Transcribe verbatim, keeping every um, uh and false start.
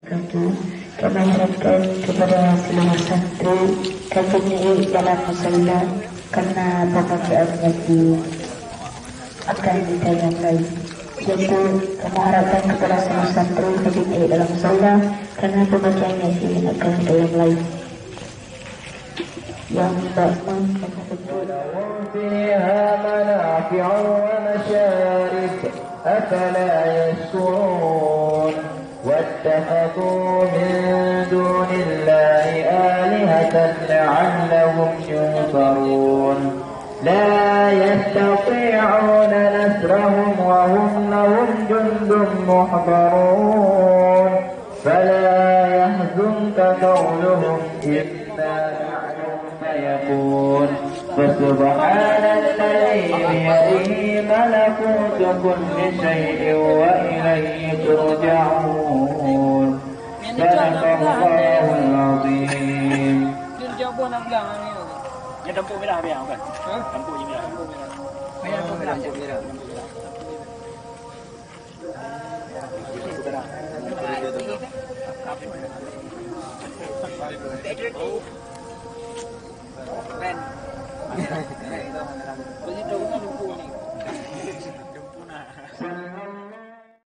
Kami harapkan kepada seluruh santri, kami dalam musala karena pemakaian yang di-, akan ditayang live. Jadi, kami harapkan kepada seluruh santri, kami dalam musala karena pemakaian yang di-, akan ditayang live. Yang tak mampu. ولهم فيها منافع ومشارب، أفلا يشكرون؟ واتخذوا من دون الله آلهة لعلهم ينصرون. لا يستطيعون نصرهم وهم لهم جند محضرون. فلا يحزنك قولهم، إنا نحن المهلكون. فسبحان الذي بيده ملكوت كل شيء وإليه ترجعون. صدق الله العظيم. Dia jauh buah nak bilang ni. Yang tampuk merah biar, bukan? Ha? Tampuk je merah. Tampuk merah. Tampuk merah.